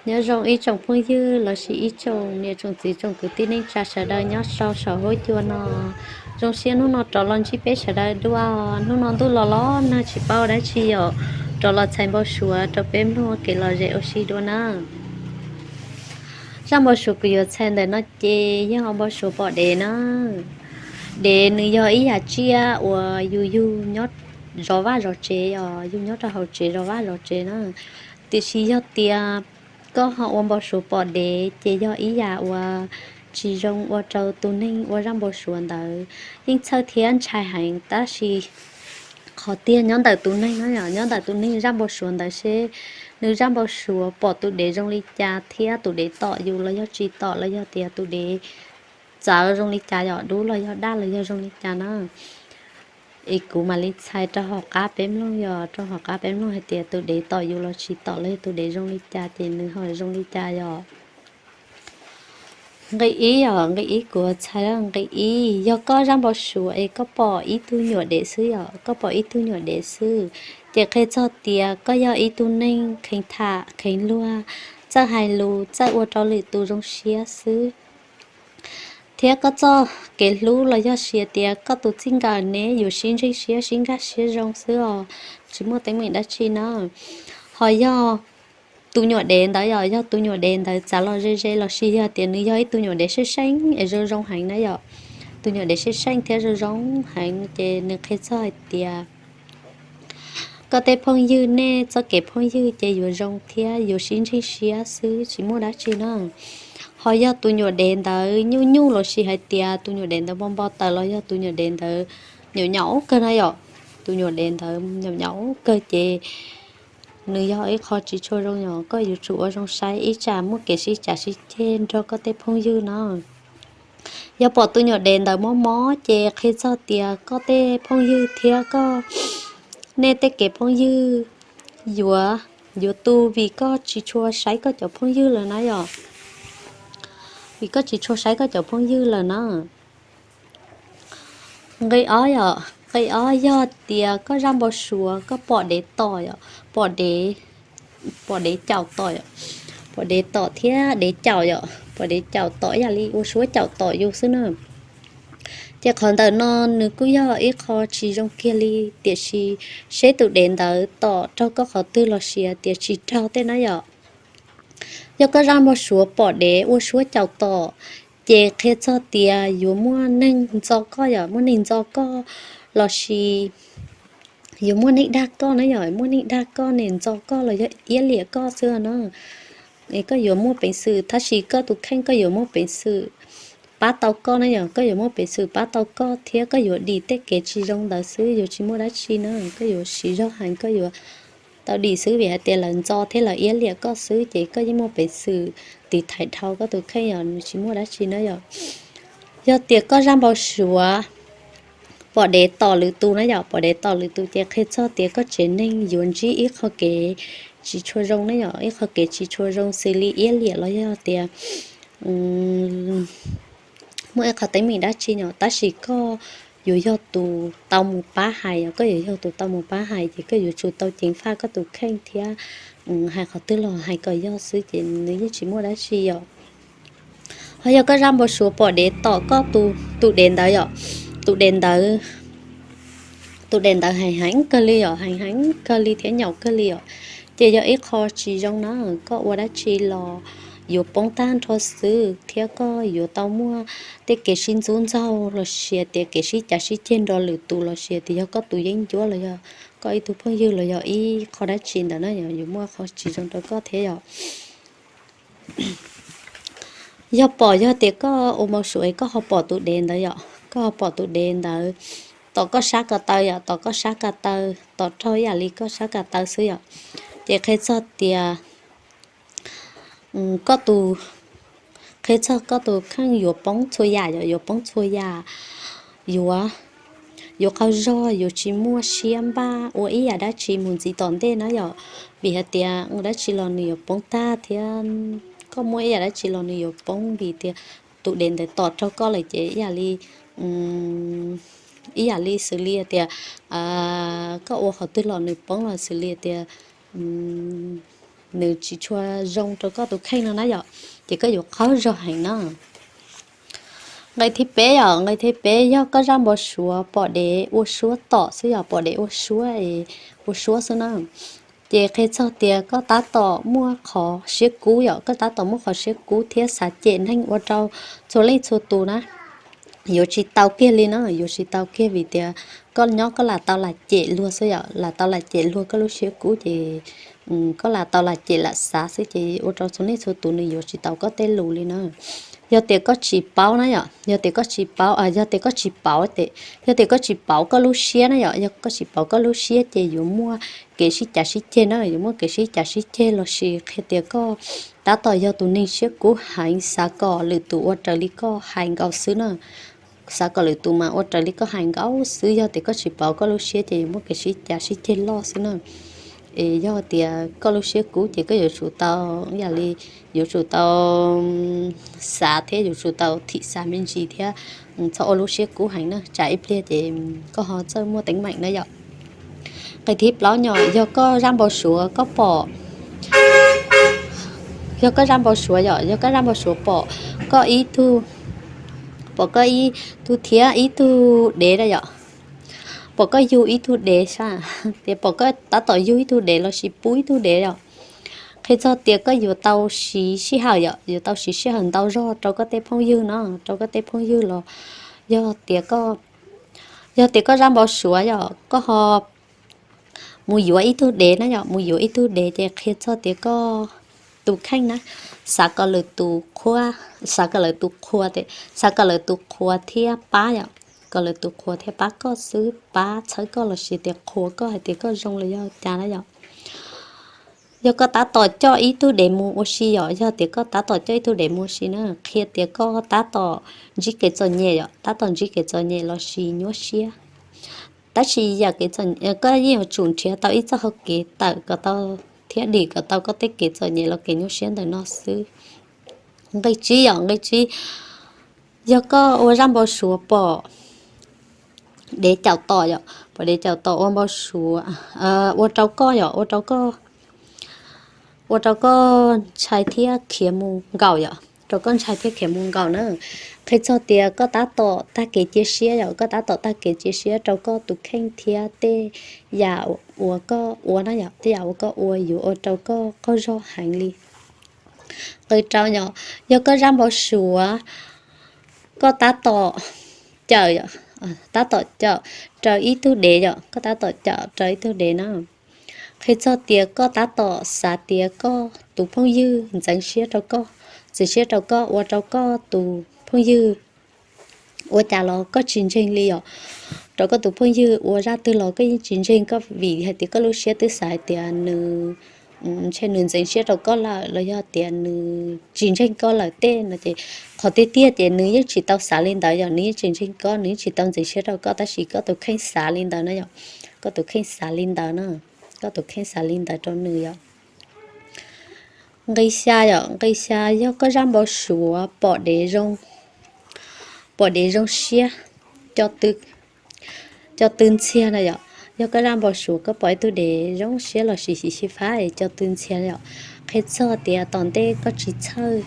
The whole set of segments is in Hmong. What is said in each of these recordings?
Nyob zoo ib tsoom phooj ywg lossis ib tsoom niam tsoom txiv tsoom kwv tij neej tsa sawv daws nyob rau saum huab cua no. Zoo siab hnub no rov los ntsib peb sawv daws dua. Hnub no ntuj los los nag tsis paub dab tsi yom, rov los txhais npau suav rau peb mloog kev lom zem ua si dua na. Zaj npau suav kuv yuav txhais ntawm no ces yog npau suav pom dev na. Dev nws yog ib yam tsiaj uas yus yug nyob zov vaj zov tsev os, yug nyob rau hauv tsev zov vaj zov tsev na. Tiam sis yog tias koj ho ua npau suav pom dev ces yog ib yam uas tsis zoo ua rau tus neeg ua zaj npau suav ntawd. Yeej txhawj thiab ntshai heev, tab sis qhov tiag nyob ntawm tus neeg no, nyob ntawm tus neeg zaj npau suav ntawd seb nws zaj npau suav pom tus dev zoo li cas thiab tus dev tom yus los yog tsis tom los yog tias tus dev txawv zoo li cas, yog dub los yog daj los yog zoo li cas na. Es kuv mam li txhais rau hauv qab peb mloog, yog rau hauv qab peb mloog hais tias tus dev tom yus los tsis tom los yog tus dev zoo li cas ces nws ho zoo li cas yom. Nqe ib yom, nqe ib kuv txhais, nqe ib yog koj zaj npau suav es koj pom ib tug nyuam dev xwb yom, koj pom ib tug nyuam dev xwb, ces qhia txog tias koj yog ib tug neeg kheev tham kheev luag, txawj hais lus txawj ua rau lwm tus zoo siab xwb. Thiab koj txoj kev hlub los yog sis tias koj tus txij nkawm neb yuav sib ntseeg siab sib nkag siab zoo xwb os, tsis muaj teeb meem dab tsi na. Ho yog tus nyuam dev ntawd yom, yog tus nyuam dev ntawd txav los ze ze los sis yog tias nws yog ib tug nyuam dev seej seej es zoo zoo heev na yom, tus nyuam dev seej seej thiab zoo zoo heev ces nws qhia txog hais tias koj tej phooj ywg, nej txoj kev phooj ywg ces yuav zoo thiab yuav sib ntseeg siab xwb tsis muaj dab tsi na. Ho yog tus nyuam dev ntawd nyuj nyuj los sis hais tias tus nyuam dev ntawd npau npau taws los yog tus nyuam dev ntawd nyaum nyaum kawg na yom, tus nyuam dev ntawd nyaum nyaum kawg ces nws yog ib qho tsis tshua zoo yom, koj yuav tsum ua zoo saib ib tsam muaj kev sib cav sib ceg nrog koj tej phooj ywg no. Yog pom tus nyuam dev ntawd mob mob ces qhia txog tias koj tej phooj ywg thiab koj, nej tej kev phooj ywg yuav, yuav tu vim koj tsis tshua saib koj cov phooj ywg lawm na yom, vim koj tsis tshua saib koj cov phooj ywg lawm na. Nqe ob yom, nqe ob yog tias koj zaj npau suav koj pom dev tom yom, pom dev, pom dev caum tom yom, pom dev tom thiab dev caum yom, pom dev caum tom ib yam li ua suab caum tom yus xwb na. Ces qhov ntawm no nws kuj yog ib qho tsis zoo kiag li, tiam sis seb tus dev ntawd tom raug koj qhov twg los sis tias tsis raug tej na yom. Yog koj zaj npau suav pom dev ua suab caum tom, ces qhia txog tias yuav muaj neeg ntxo koj yom, muaj neeg ntxo koj los sis yuav muaj neeg dag koj na yom, muaj neeg dag koj, neeg ntxo koj los yog iab liam koj xwb na. Es koj yuav muaj peev xwm, tab sis koj tus kheej koj yuav muaj peev xwm pab tau koj na yom, koj yuav muaj peev xwm pab tau koj thiab koj yuav dim tej kev tsis zoo ntawd xwb, yuav tsis muaj dab tsi na, koj yuav siv zog heev, koj yuav tau dim xwb vim hais tias lawv ntxo thiab lawv iab liam koj xwb ces koj yeej muaj peev xwm tiv thaiv dhau koj tus kheej yom, nws tsis muaj dab tsi na yom. Yog tias koj zaj npau suav pom dev tom lwm tus na yom, pom dev tom lwm tus ces qhia txog tias koj tsev neeg yuav ntsib ib qho kev tsis tshua zoo na yom, ib qho kev tsis tshua zoo xws li iab liam los yog tias muaj ib qho teeb meem dab tsi yom, tab sis koj yuav yog tus tau mus pab hais yom, koj yuav yog tus tau mus pab hais ces koj yuav tsum tau ceev faj koj tus kheej thiab hais qhov twg los hais kom yog xwb ces nws yeej tsis muaj dab tsi yom. Ho yog koj zaj npau suav pom dev tom koj tus, tus dev ntawd yom, tus dev ntawd, tus dev ntawd heev heev kawg li yom, heev heev kawg li thiab nyaum kawg li yom, ces yog ib qho tsis zoo na. Koj ua dab tsi los yuav poob tag nrho xwb thiab koj yuav tau muaj tej kev sib ntxub ntxaug los sis tias kev sib cav sib ceg nrog lwm tus los sis tias yog koj tus yeeb ncuab los yog koj ib tug phooj ywg los yog ib qho dab tsi ntawd na yom, yuav muaj qho tsis zoo rau koj thiab yom. Yog pom, yog tias koj ua npau suav es koj ho pom tus dev ntawd yom, koj ho pom tus dev ntawd tom koj sab ko taw yom, tom koj sab ko taw, tom raug ib yam li koj sab ko taw xwb yom, ces qhia txog tias koj tus, qhia txog koj tus kheej yuav poob txhua yam yom, yuav poob txhua yam, yuav, yuav qaug zog, yuav tsis muaj siab npaj ua ib yam dab tsi mus ntxiv tom ntej na yom, vim hais tias ua dab tsi los nws yuav poob tag thiab koj muaj ib yam dab tsi los nws yuav poob vim tias tus dev ntawd tom raug koj lawm ces ib yam li, ib yam li xws li tias koj ua qhov twg los nws poob los xws li tias nws tsis tshua zoo rau koj tus kheej no na yom, ces koj yuav qaug zog heev na. Nqe thib peb yom, nqe thib peb yog koj zaj npau suav pom dev ua suab tom xwb yom, pom dev ua suab, ua suab xwb na. Ces qhia txog tias koj tab tom muaj qhov siab kub yom, koj tab tom muaj qhov siab kub thiab xav cem neeg ua rau txhua leej txhua tus na. Yuav tsis tau kiag li na, yuav tsis tau kiag vim tias koj nyob koj lam tau lam cem luag xwb yom, lam tau lam cem luag koj lub siab kub ces koj lam tau lam cem lam xav xwb ces ua rau txhua leej txhua tus nws yuav tsis tau koj tej lus li na. Yog tias koj tsis paub na yom, yog tias koj tsis paub, yog tias koj tsis paub tes, yog tias koj tsis paub koj lub siab na yom, yog koj tsis paub koj lub siab ces yuav muaj kev sib cav sib ceg na, yuav muaj kev sib cav sib ceg lossis qhia tias koj tab tom yog tus neeg siab kub heev, xav kom lwm tus ua raws li koj hais nkaus xwb na. Xav kom lwm tus mas ua raws li koj hais nkaus xwb, yog tias koj tsis paub koj lub siab ces yuav muaj kev sib cav sib ceg loj xwb na. Es yog tias koj lub siab kub ces koj yuav tsum tau, yam li yuav tsum tau xav thiab yuav tsum tau thim xav me ntsis thiab, txhob ua lub siab kub heev na, tsam ib pliag ces koj ho txawj muaj teeb meem na yom. Nqe thib plaub yom, yog koj zaj npau suav koj pom, yog koj zaj npau suav yom, yog koj zaj npau suav pom koj ib tug, pom koj ib tug thiab ib tug dev na yom, pom koj yug ib tug dev sab, tias pom koj tab tom yug ib tug dev lossis pub ib tug dev yom, qhia txog tias koj yuav tau siv sij hawm yom, yuav tau siv sij hawm ntau zog rau koj tej phooj ywg no, rau koj tej phooj ywg los yog tias koj, yog tias koj zaj npau suav yom, koj ho mus yuav ib tug dev na yom, mus yuav ib tug dev ces qhia txog tias koj tus kheej na, xav kom lwm tus qhuas, xav kom lawv tus qhuas, xav kom lawv tus qhuas thiab pab yom, kom lawv tus qhuas thiab pab koj xwb, pab txhawb koj lossis tias qhuas koj hais tias koj zoo los yog cas na yom. Yog koj tab tom coj ib tug dev mus ua si yom, yog tias koj tab tom coj ib tug dev mus ua si na, qhia tias koj tab tom ntsib kev txom nyem yom, tab tom ntsib kev txom nyem lossis nyuaj siab. Tab sis yam kev txom, koj yeej yuav tsum nrhiav tau ib txoj hau kev tawm kom tau thiab dim kom tau koj tej kev txom nyem los kev nyuaj siab ntawm no xwb. Nqe tsib yom, nqe tsib, yog koj ua zaj npau suav pom dev caum tom yom, pom dev caum tom ua npau suav, ua rau koj yom, ua rau koj, ua rau koj ntshai thiab khiav mus nkaum yom, rau koj ntshai thiab khiav mus nkaum na. Qhia txog tias koj tab tom tag kev cia siab yom, koj tab tom tag kev cia siab rau koj tus kheej thiab tej yam uas koj ua na yom, tej yam uas koj ua yuav ua rau koj qaug zog heev li. Nqe rau yom, yog koj zaj npau suav koj tab tom cawm, tab tom cawm raws ib tug dev yom, koj tab tom cawm raws ib tug dev na. Qhia txog tias koj tab tom xav tias koj tus phooj ywg ntxeev siab rau koj, ntxeev siab rau koj, ua rau koj tus phooj ywg ua cas los koj tsis ntseeg li yom. Rau koj tus phooj ywg ua zaj twg los koj yeej tsis ntseeg koj vim hais tias koj lub siab twb xav hais tias nws, ntshe nws ntxeev siab rau koj lawm los yog tias nws tsis ntseeg koj lawm tej no ces qhov tiag tiag ces nws yeej tsis tau xav li ntawd yom, nws yeej tsis ntseeg koj, nws yeej tsis tau ntxeev siab rau koj, tab sis koj tus kheej xav li ntawd na yom, koj tus kheej xav li ntawd na, koj tus kheej xav li ntawd rau nws yom. Nqe xya yom, nqe xya yog koj zaj npau suav pom dev zoo, pom dev zoo siab, co tw ntxhias na yom. Yog koj zaj npau suav koj pom ib tug dev zoo siab lossis xyiv xyiv fab es co tw ntxhias yom, qhia txog tias tom ntej koj tsis txhawj,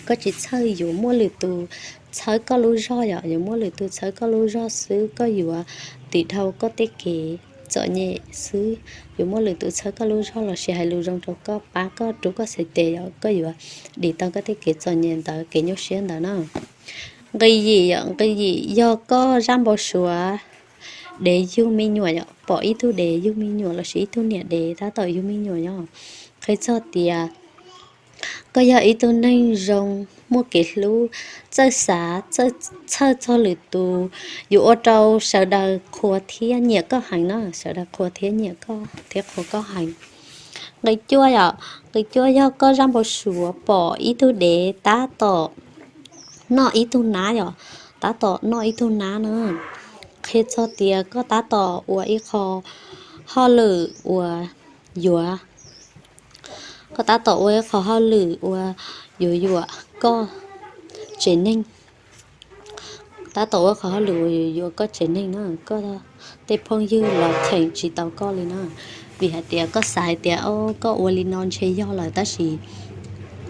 koj tsis txhawj yuav muaj lwm tus txhawb koj lub zog yom, yuav muaj lwm tus txhawb koj lub zog xwb, koj yuav tiv dhau koj tej kev txom nyem xwb. Yuav muaj lwm tus txhawb koj lub zog lossis hais lus zoo rau koj, pab koj, rub koj txhais tes yom, koj yuav dim tau koj tej kev txom nyem ntawd, kev nyuaj siab ntawd na. Nqe yim yom, nqe yim yog koj zaj npau suav dev yug me nyuam yom, pom ib tug dev yug me nyuam lossis ib tug niam dev tab tom yug me nyuam yom, qhia txog tias koj yog ib tug neeg zoo, muaj kev hlub, txawj xav, txawj txhawj txog lwm tus, yuav ua rau sawv daws qhuas thiab nyiam koj heev na, sawv daws qhuas thiab nyiam koj thiab qhuas koj heev. Nqe cuaj yom, nqe cuaj yog koj zaj npau suav pom ib tug dev tab tom noj ib tug nab yom, tab tom noj ib tug nab na, qhia txog tias koj tab tom ua ib qho hauj lwm uas yuav, koj tab tom ua ib qho hauj lwm uas yuav yuam koj tsev neeg, tab tom ua qho hauj lwm uas yuav yuam koj tsev neeg na, koj tej phooj ywg los cheem tsis tau koj li na. Vim hais tias koj xav hais tias, o, koj ua li no ntshe yog lawm, tab sis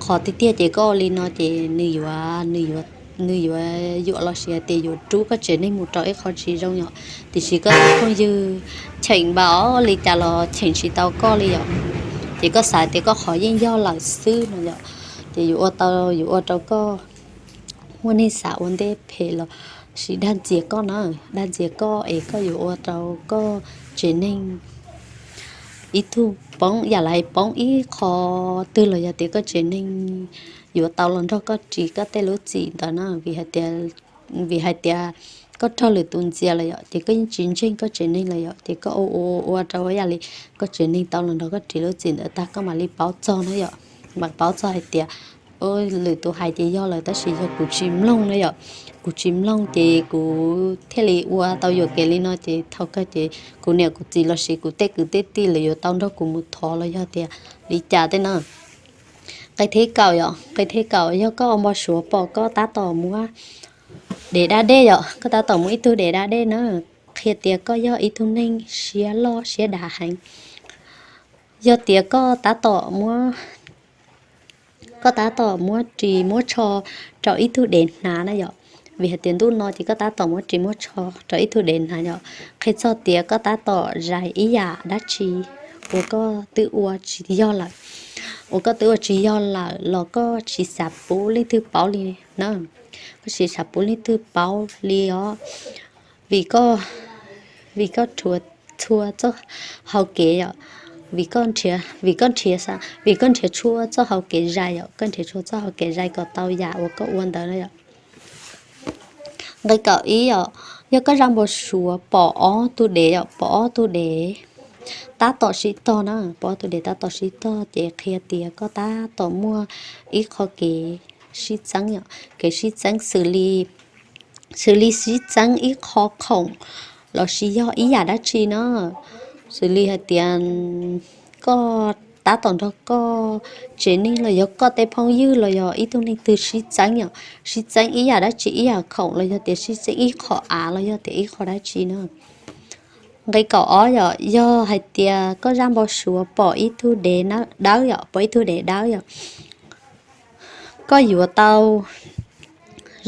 qhov tiag tiag ces koj ua li no ces nws yuav, nws yuav, nws yuav yuam los sis hais tias yuav rub koj tsev neeg mus rau ib qho tsis zoo yom. Tiam sis koj tus phooj ywg cheem npaum li cas los cheem tsis tau koj li yom. Ces koj xav tias koj qhov yeej yog lawm xwb no yom. Ces yuav ua tau, yuav ua rau koj muaj neeg xav ua ntej phem los sis dag ntxias koj na, dag ntxias koj es koj yuav ua rau koj tsev neeg ib tug poob, yam li hais poob ib qho twg los yog tias koj tsev neeg yuav tau los nrog koj ris koj tej lub txim ntawd na. Vim hais tias, vim hais tias koj raug lwm tus ntxias lawm yom, ces koj yeej tsis ntseeg koj tsev neeg lawm yom, ces koj ua ua ua rau yam li koj tsev neeg tau los nrog koj ris lub txim ntawd tag koj mam li paub txog na yom. Mam paub txog hais tias, o, lwm tus hais ces yog lawm tab sis yog kuv tsis mloog na yom. Kuv tsis mloog ces kuv thiaj li ua tau yuam kev li no ces thaum kawg ces kuv niam kuv txiv los sis kuv tej kwv tej tij lawv yuav tau nrog kuv mus thov los yog tias li cas tej na. Nqe thib kaum yom, nqe thib kaum yog koj ua npau suav pom koj tab tom muab dev da dej yom, koj tab tom muab ib tug dev da dej na, qhia tias koj yog ib tug neeg siab loj siab dav heev. Yog tias koj tab tom muab, koj tab tom muab ris muab tsho rau ib tug dev hnav na yom. Vim hais tias ntuj no ces koj tab tom muab ris muab tsho rau ib tug dev hnav yom, qhia txog tias koj tab tom zais ib yam dab tsi uas koj twb ua tsis yog lawm, uas koj twb ua tsis yog lawm los koj tsis xav pub leej twg paub li na. Koj tsis xav pub leej twg paub li os. Vim koj, vim koj rhuav txhua txoj hau kev yom, vim koj nrhiav, vim koj nrhiav, vim koj nrhiav tshuaj txoj hau kev zais yom, koj nrhiav tshuaj txoj hau kev zais kom tau yam uas koj ua ntawd na yom. Nqe kaum ib yom, yog koj zaj npau suav pom ob tug dev yom, pom ob tug dev tab tom sib tog na, pom ob tug dev tab tom sib tog ces qhia tias koj tab tom muaj ib qho kev sib txeeb yom, kev sib txeeb xws li, xws li sib txeeb ib qho khoom los sis yog ib yam dab tsi na, xws li hais tias koj tab tom nrog koj tsev neeg los yog koj tej phooj ywg los yog ib tug neeg twg sib txeeb yom, sib txeeb ib yam dab tsi, ib yam khoom los yog tias sib txeeb ib qho av los yog tias ib qho dab tsi na. Nqe kaum ob yom, yog hais tias koj zaj npau suav pom ib tug dev dawb yom, pom ib tug dev dawb yom, koj yuav tau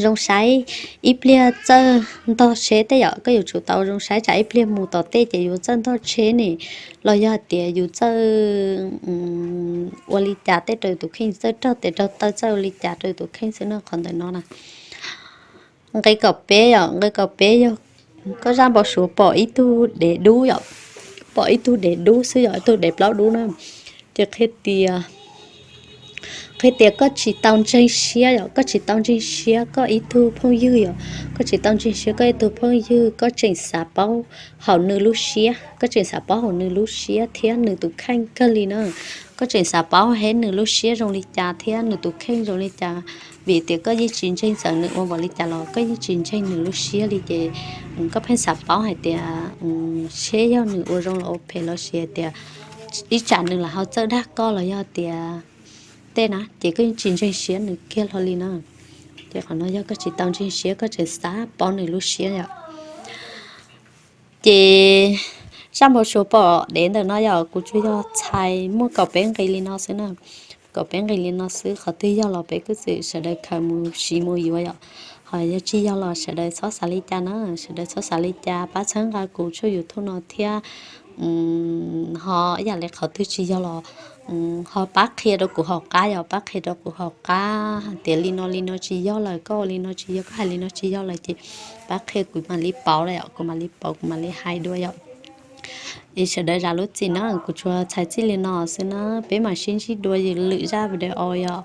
zoo saib ib pliag txawj ntog tsheb tej yom, koj yuav tsum tau zoo saib tsam ib pliag mus tom tej ces yuav txawj ntog tsheb ne, los yog hais tias yus txawj ua li cas tej rau yus tus kheej, txawj raug tes raug taw, txawj ua li cas rau yus tus kheej xwb na, qhov ntawm no na. Nqe kaum peb yom, nqe kaum peb yog koj zaj npau suav pom ib tug dev dub yom, pom ib tug dev dub xwb yom, ib tug dev plaub dub na, ces qhia tias, qhia tias koj tsis tau ntseeg siab yom, koj tsis tau ntseeg siab koj ib tug phooj ywg yom, koj tsis tau ntseeg siab koj ib tug phooj ywg, koj tseem xav paub hauv nws lub siab, koj tseem xav paub hauv nws lub siab thiab nws tus kheej kawg li na. Koj tseem xav paub hauv nws lub siab zoo li cas thiab nws tus kheej zoo li cas, vim tias koj yeej tsis ntseeg, txawm nws ua npaum li cas los koj yeej tsis ntseeg nws lub siab li ces koj pheej xav paub hais tias seb yog nws ua zoo los ua phem los sis hais tias ib tsam nws lam ho txawj dag koj los yog tias tej na, ces koj yeej tsis ntseeg siab nws kiag hlo li na. Ces qhov no yog koj tsis tau ntseeg siab, koj tseem xav paub nws lub siab yom. Ces zaj npau suav pom dev ntawm no yog kuv tsuas yog txhais muaj kaum peb nqe li no xwb na. Kaum peb nqe li no xwb, qhov twg yog los peb kuj txwm sawv daws khaws mus siv mus yuav yom. Ho yog tsis yog los sawv daws txhob xav li cas na, sawv daws txhob xav li cas, pab txhawb nqa kuv tshooj YouTube no thiab ho ib yam li qhov twg tsis yog los ho pab qhia rau kuv hauv qab yom, pab qhia rau kuv hauv qab hais tias li no li no tsis yog lawm, koj ua li no tsis yog, koj hais li no tsis yog lawm ces pab qhia kuv mam li pauv lawm yom, kuv mam li pauv, kuv mam li hais dua yom. Es sawv daws zam lub txim na, kuv tsuas txhais txij li no xwb na, peb mam sib ntsib dua lwm zaj video yom.